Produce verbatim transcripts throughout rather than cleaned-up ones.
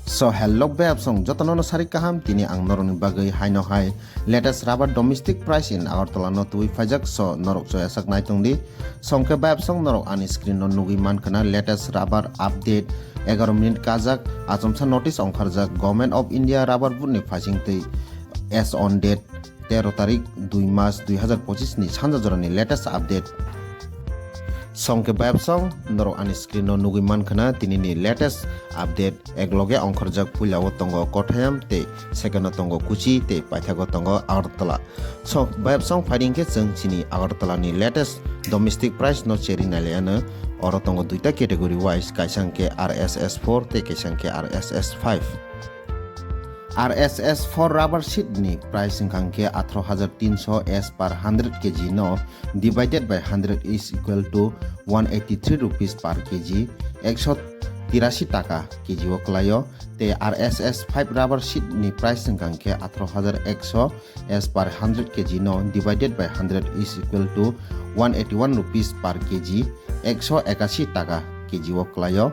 So hello bebsong jotono no sari kaham, tini ang norokni bagwi haino hai latest rubber domestic price in Agartala no tubui phaijak, so norok choyasak nai tongdi. Songkhe bebsong norok ani screen no nugwi mankhana latest rubber update, egaro minute kajak achomsa notice ongkharjak Government of India rubber board ni phaising twi as on date tero tarik dui mas dui hazar pochis ni sanja jorani latest update. Songkhe bebsong norok ani screen no nugwi mankhana tinini latest update, ekloge ongkharjak puila o tongo Kottayam tei second o tongo Kochi tei paithago tongo Agartala. So bebsong phaiding khe chwng chini Agartala ni latest domestic price no cheri nailaiano. Oro tongo duita category wise, kaisa hwnkhe R S S four tei kaisa hwnkhe R S S five. R S S four rubber sheet ni price wngkha hwnkhe atharo hajar tinso as per hundred K G no divided by hundred is equal to one eighty three rupees per K G, ekso tirasi taka K G o kwlaio. Tei R S S five rubber sheet ni price wngkha hwnkhe atharo hajar ekso as per hundred K G no divided by hundred is equal to one eighty one rupees per K G, ekso ekasi taka K G o kwlaio.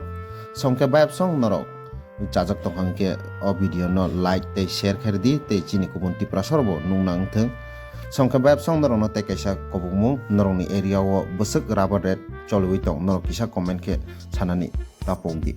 Songkhe bebsong norok chajak tongkha hwnkhe o video no like tei share khairdi tei chini kubun Tiprasa rokbo nukna wngthung. Songkhe bebsong norokno tei kaisa kobokmung norokni area o bwswk rubber rate choliwi tong norok kisa comment khe sanani tapokdi.